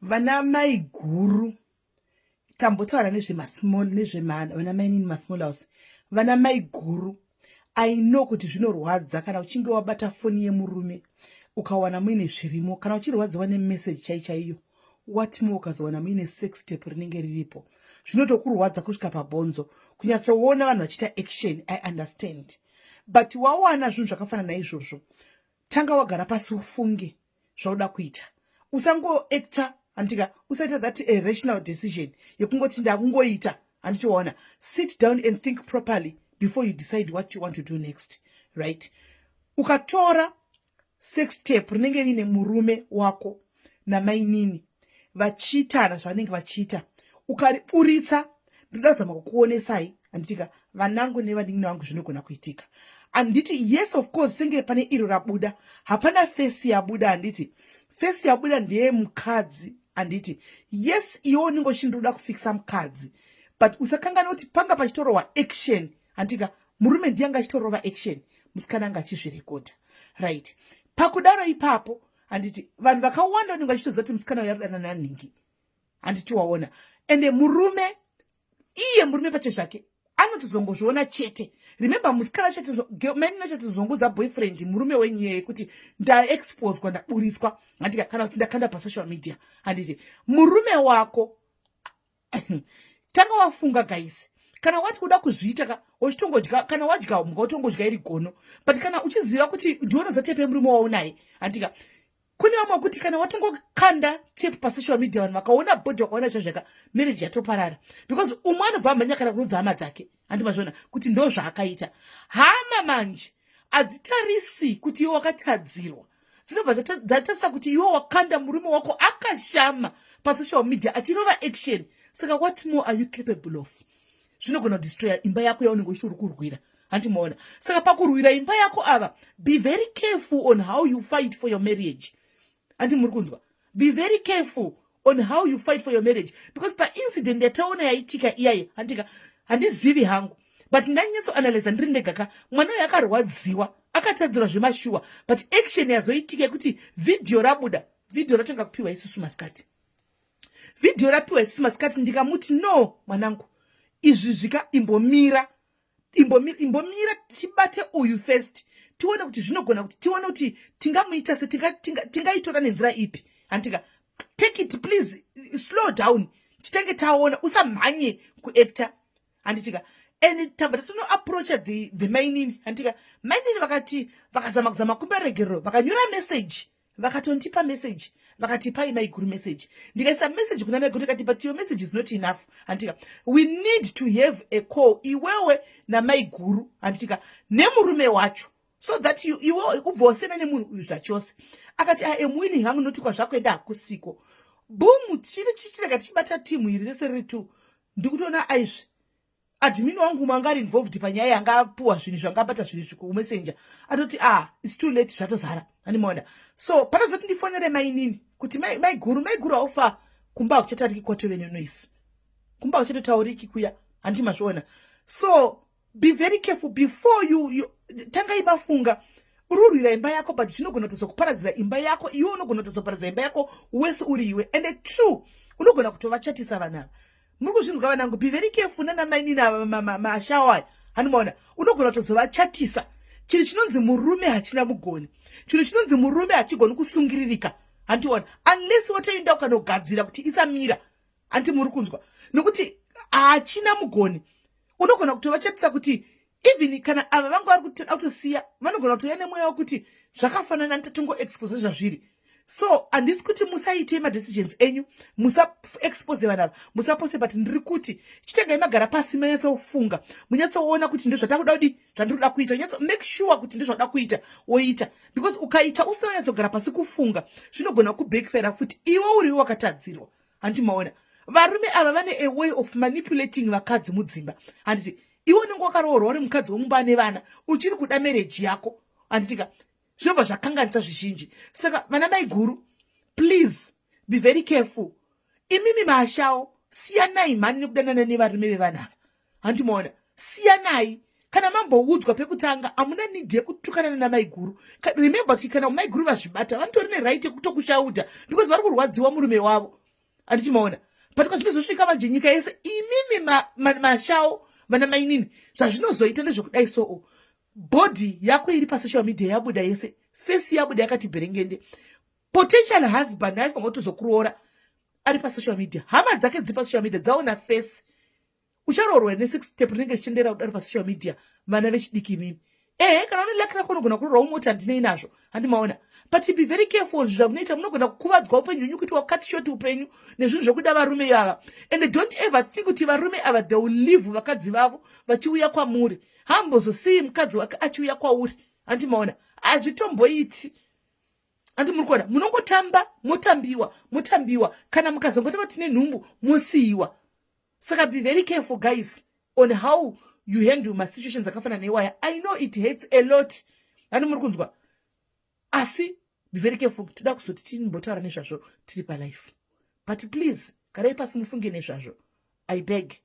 Vana mai guru, tambotaura nezvemasmall, nezvevana mainini masmall house. Vana mai guru, I know kuti zvinorwadza kana uchinge wabata foni yemurume ukawana muine zvirimo. Kana uchirwadziwa nemeseji chai chaiyo, what more ukazowana muine sex tape rinenge riripo? Zvinotokurwadza kusvika pabhonzo kunyatsoona vanhu vachiita action. I understand, but wawana zvinhu zvakafanana naizvozvo, tanga wagara pasi, ufunge zvauda kuita. Usangoacta, handika? Usaita that a rational decision yekungoti ndakungoita, handitiwaona? Sit down and think properly before you decide what you want to do next, right? Ukatora sex tape rinenge riine murume wako namainini vachiitana zvavanenge vachiita, ukariburitsa, ndoda kuzama kukuonesai, handitika, vanangu nevanin'ina vangu, zvinogona kuitika, handiti? Yes, of course, senge pane iro rabuda, hapana face yabuda, handiti? Face yabuda ndeyemukadzi, handiti? Yes, iwe unenge uchindoda kufikisa mukadzi, but usakangana kuti panga pachitorova action, handika? Murume ndiye anga achitorova action, musikana anga achizvirekodha, right? Pakudaro ipapo, handiti, vanhu vakawanda vanenge vachitoziva kuti musikana uyu arikudana nanhingi, handiti waona? Ende murume iye, murume pache zvake anotozongozviona chete. Remember, musikana mainini chatozongodza boyfriend, murume wenyu iyeye, kuti ndaexposwa, ndaburitswa, handika? Kana kuti ndakanda pasocial media, handiti? Murume wako, tanga wafunga, guys. Kana wati kuda kuzviita ka, uchitongodya, kana wadya muga utongodya iri gono. But kana uchiziva kuti ndionoza tape yemurume waunaye, handika? Kune vamwe wekuti kana watongokanda tape pasocial media, vanhu vakaona body, vakaona zvazvaka, marriage yatoparara, because umwe anobva amhanya kana kunodza hama dzake, handimazviona, kuti ndo zvaakaita. Hama manje hadzitarisi kuti iwe wakatadzirwa, dzinobva dzatarisa kuti iwe wakanda murume wako akashama pasocial media achirova action. Saka what more are you capable of? Zvinogona kudestroya imba yako yaunenge uchiti uri kurwira, handimaona? Saka pakurwira imba yako ava, be very careful on how you fight for your marriage, handi muri kunzwa? Be very careful on how you fight for your marriage, because paincident yataona yaitika iyayi, handika, handizivi hangu, but ndanyatsoanalyza ndiri ndega ka, mwana uyu akarwadziwa, akatadzirwa zvemashuwa, but action yazoitika yekuti vhidhiyo rabuda, vhidhiyo ratanga kupiwa isusu masikati, vhidhiyo rapiwa isusu masikati, ndikamuti, "No, mwanangu, izvi zvika, imbomira, imbomira, tibate uyu first, tione kuti zvinogona kuti tione kuti tingamuita se tingaitora nenzira ipi, handika? Take it, please, slow down, titenge taona, usamhanye kuacta," handitika? And tabva tatinoapproacha the mainini, handitika? Mainini vakati vakazama kuzama kumba regerero, vakanyora message, vakatondipa message, vakati, "Pai maiguru message." Ndikaisa message kuna maiguru, ndikati, "But your message is not enough, handitika? We need to have a call, iwewe namaiguru, handitika, nemurume wacho, so that iwe ubva wasiyana nemunhu uyu zvachose." Akati, "I am willing hangu, noti kwazvakuenda hakusiko." Boom, chiri chichirega tichibata timu iri rese riri two. Ndikutoona aizvi admin wangu manga ari involved panyaya, yanga apuwa zvinhu, zvangabata zvinhu zvikumessenger, atoti, "Ah, it's too late, zvatozara," andimaona? So panozoti ndifonere mainini kuti, "Maiguru, maiguru, haufa kumba hakuchatariki, kwatove nenoise kumba, hakuchatotauriki kuya," handi mazviona? So be very careful before you tangai mafunga. Uri kurwira imba yako, but zvinogona kutozokuparadzira imba yako. Iwe unogona kutozoparadza imba yako wese uri iwe. And two, unogona kutovachatisa vanhu ava. Muri kuzvinzwa, vanangu? Be very careful nana mainini ava, mashawa aya, handimaona? Unogona kutozovachatisa. Chinhu chinonzi murume hachina mugoni, chinhu chinonzi murume hachigoni kusungiririka, handiona? Unless watoenda ukanogadzira kuti isamira, handi muri kunzwa? Nokuti hachina mugoni. Unogona kutovachatisa kuti even kana ava vanga vari kutosiya, vanogona kutouya nemweya wekuti zvakafanana, nitatongoexpose zvazviri. So handisi kuti musaite madecisions enyu, musaexpose vanhu ava, musapose, but ndiri kuti chitengai magara pasi, munyatsofunga, munyatsoona kuti ndozvatakuda kudi, zvandiri kuda kuita. Nyatso make sure kuti ndozvauda kuita, woita, because ukaita usina kunyatsogara pasi kufunga, zvinogona kubackfire futi, iwe uriwe wakatadzirwa, handimaona? Varume ava vane a way of manipulating vakadzi mudzimba, handiti? Iwe unenge wakaroorwa, uri mukadzi womumba nevana, uchiri kuda marriage yako, handitika? Zvinobva zvakanganisa zvizhinji. Saka vana maiguru, please be very careful. Imimi maashawo, siyanai mhani nekudanana nevarume vevanhu ava, handimaona? Siyanai. Kana mamboudzwa pekutanga, hamuna need yekutukanana namaiguru. Remember kuti kana maiguru vazvibata, vanotori neright yekutokushauta because vari kurwadziwa murume wavo. Handiti maona? But kwazvinozosvika manje, nyika yese, imimi mashao, vana mainini, zvazvinozoita ndezvekudai. Soo body yako iri pasocial media, yabuda yese, face yabuda yakati bherengende. Potential husband aifanira kutozokuroora ari pasocial media, hama dzake dziri pasocial media dzaona face. Ucharoorwa nesix step rinenge richitendera kudari pasocial media. Vana vechidiki imimi, ehe, kana une luck rako unogona kuroorwa umoti, handinei nazvo, handimaona? But be very careful zvamunoita. Munogona kukuvadzwa upenyu hwenyu, kuitwa cut short upenyu nezvinhu zvekuda varume ivava. And don't ever think kuti varume ava, they will leave vakadzi vavo vachiuya kwamuri. Hambozosiyi mukadzi wake achiuya kwauri, handimaona? Hazvitomboiti, handi muri kuona? Munongotamba, motambiwa, motambiwa. Kana mukazongotamba tine nhumbu, mosiyiwa. Saka be very careful, guys, on how you handle masituations akafanana neiwaya. I know it hurts a lot, handi muri kunzwa? Asi be very careful. Toda kuzoti timbotaura nezvazvo tiri palife, but please garai pasi mufunge nezvazvo. I beg.